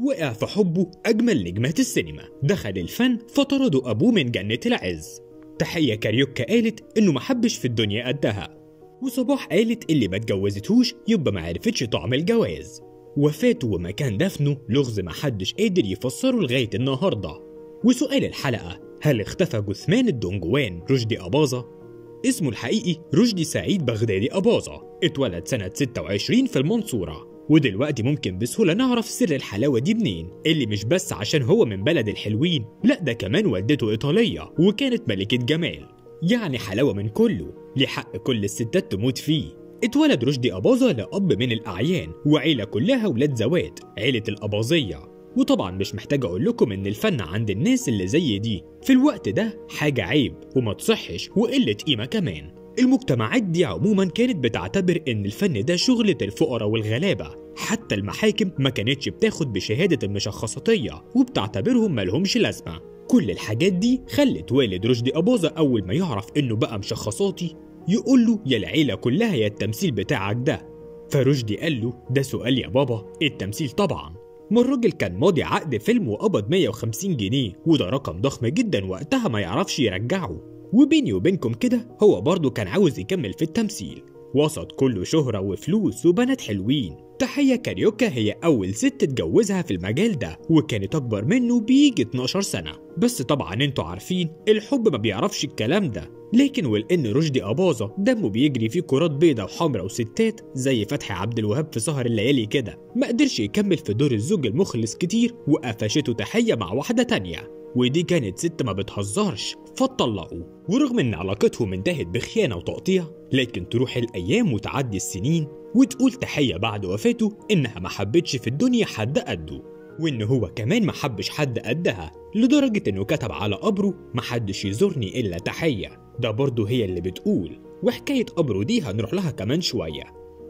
وقع في حبه أجمل نجمات السينما، دخل الفن فطردوا أبوه من جنة العز. تحية كاريوكا قالت إنه محبش في الدنيا قدها، وصباح قالت اللي ما اتجوزتهوش يبقى ما عرفتش طعم الجواز. وفاته ومكان دفنه لغز محدش قادر يفسره لغاية النهاردة. وسؤال الحلقة: هل اختفى جثمان الدونجوان رشدي أباظة؟ اسمه الحقيقي رشدي سعيد بغدادي أباظة، اتولد سنة 26 في المنصورة. ودلوقتي ممكن بسهولة نعرف سر الحلاوة دي منين، اللي مش بس عشان هو من بلد الحلوين، لا ده كمان والدته إيطالية وكانت ملكة جمال، يعني حلاوة من كله، لحق كل الستات تموت فيه. اتولد رشدي أباظة لأب من الأعيان وعيلة كلها ولاد زوات، عيلة الأباظية. وطبعا مش محتاج أقول لكم إن الفن عند الناس اللي زي دي في الوقت ده حاجة عيب وما تصحش وقلة قيمة كمان. المجتمعات دي عموما كانت بتعتبر إن الفن ده شغلة الفقراء والغلابة، حتى المحاكم ما كانتش بتاخد بشهادة المشخصاتية وبتعتبرهم مالهمش لازمة. كل الحاجات دي خلت والد رشدي أباظة أول ما يعرف إنه بقى مشخصاتي يقول له يا العيلة كلها يا التمثيل بتاعك ده. فرشدي قال له ده سؤال يا بابا، التمثيل طبعا. ما الراجل كان ماضي عقد فيلم وقبض 150 جنيه، وده رقم ضخم جدا وقتها ما يعرفش يرجعه. وبيني وبينكم كده هو برضه كان عاوز يكمل في التمثيل وسط كله شهرة وفلوس وبنات حلوين. تحية كاريوكا هي أول ست اتجوزها في المجال ده، وكانت أكبر منه بيجي 12 سنة، بس طبعا انتوا عارفين الحب ما بيعرفش الكلام ده. لكن ولأن رشدي أباظة دمه بيجري فيه كرات بيضة وحمرة وستات زي فتحي عبد الوهاب في سهر الليالي كده، ما قدرش يكمل في دور الزوج المخلص كتير، وقفشته تحية مع واحدة تانية، ودي كانت ست ما بتهزرش، فاتطلقوا. ورغم ان علاقتهم انتهت بخيانة وتقطيع، لكن تروح الأيام وتعدي السنين وتقول تحية بعد وفاته إنها ما حبتش في الدنيا حد قده، وإن هو كمان ما حبش حد قدها، لدرجة إنه كتب على قبره محدش يزورني إلا تحية. ده برضه هي اللي بتقول، وحكاية قبره دي هنروح لها كمان شوية.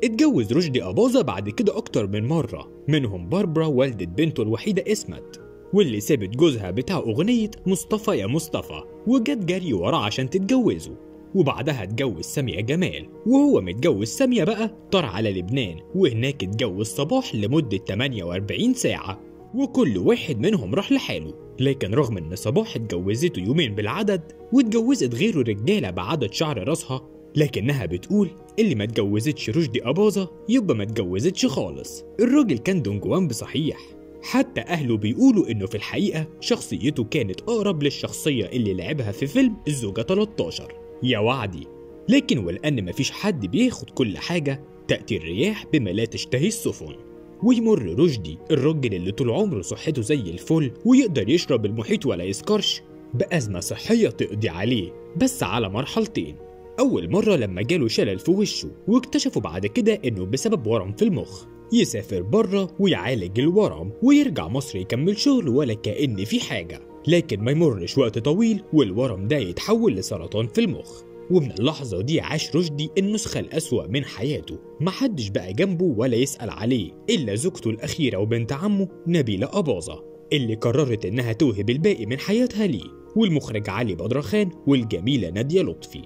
اتجوز رشدي أباظة بعد كده أكتر من مرة، منهم باربرا والدة بنته الوحيدة اسمت، واللي سابت جوزها بتاع أغنية مصطفى يا مصطفى وجت جري وراه عشان تتجوزه. وبعدها اتجوز سامية جمال، وهو متجوز سامية بقى طار على لبنان، وهناك اتجوز صباح لمدة 48 ساعة، وكل واحد منهم راح لحاله. لكن رغم ان صباح اتجوزته يومين بالعدد واتجوزت غيره رجالة بعدد شعر راسها، لكنها بتقول اللي ما اتجوزتش رشدي أباظة يبقى ما اتجوزتش خالص. الراجل كان دونجوان بصحيح، حتى أهله بيقولوا إنه في الحقيقة شخصيته كانت أقرب للشخصية اللي لعبها في فيلم الزوجة 13 يا وعدي. لكن ولأن مفيش حد بياخد كل حاجة، تأتي الرياح بما لا تشتهي السفن. ويمر رشدي الراجل اللي طول عمره صحته زي الفل ويقدر يشرب المحيط ولا يسكرش بأزمة صحية تقضي عليه، بس على مرحلتين. أول مرة لما جاله شلل في وشه، واكتشفوا بعد كده إنه بسبب ورم في المخ، يسافر بره ويعالج الورم ويرجع مصر يكمل شغل ولا كأن في حاجة. لكن ما يمرش وقت طويل والورم ده يتحول لسرطان في المخ. ومن اللحظة دي عاش رشدي النسخة الأسوأ من حياته، محدش بقى جنبه ولا يسأل عليه إلا زوجته الأخيرة وبنت عمه نبيلة أباظة، اللي قررت إنها توهب الباقي من حياتها ليه، والمخرج علي بدرخان والجميلة نادية لطفي.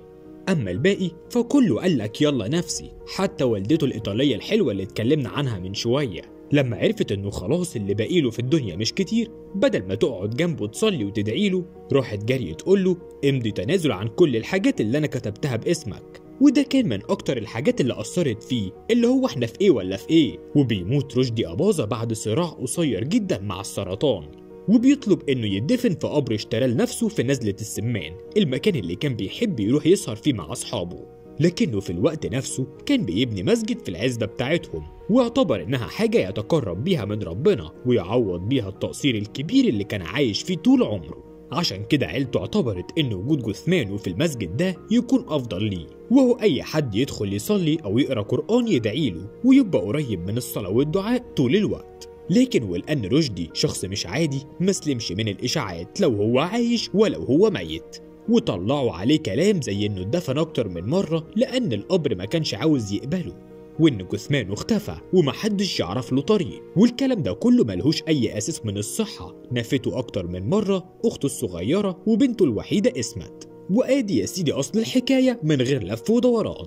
أما الباقي فكله قالك يلا نفسي، حتى والدته الإيطالية الحلوة اللي اتكلمنا عنها من شوية لما عرفت إنه خلاص اللي باقيله في الدنيا مش كتير، بدل ما تقعد جنبه تصلي وتدعيله راحت جري تقوله امضي تنازل عن كل الحاجات اللي أنا كتبتها باسمك. وده كان من أكتر الحاجات اللي أثرت فيه، اللي هو احنا في إيه ولا في إيه. وبيموت رشدي أباظة بعد صراع قصير جدا مع السرطان، وبيطلب إنه يدفن في قبر اشتراه لنفسه في نزلة السمان، المكان اللي كان بيحب يروح يسهر فيه مع أصحابه. لكنه في الوقت نفسه كان بيبني مسجد في العزبة بتاعتهم، واعتبر إنها حاجة يتقرب بيها من ربنا ويعوض بيها التقصير الكبير اللي كان عايش فيه طول عمره. عشان كده عيلته اعتبرت إن وجود جثمانه في المسجد ده يكون أفضل ليه، وهو أي حد يدخل يصلي أو يقرأ قرآن يدعيله ويبقى قريب من الصلاة والدعاء طول الوقت. لكن ولأن رشدي شخص مش عادي مسلمش من الإشاعات لو هو عايش ولو هو ميت، وطلعوا عليه كلام زي إنه اتدفن أكتر من مرة لأن القبر ما كانش عاوز يقبله، وإن جثمانه اختفى ومحدش يعرف له طريق، والكلام ده كله ملهوش أي أساس من الصحة. نفته أكتر من مرة أخته الصغيرة وبنته الوحيدة اسمت. وآدي يا سيدي أصل الحكاية من غير لف ودوران.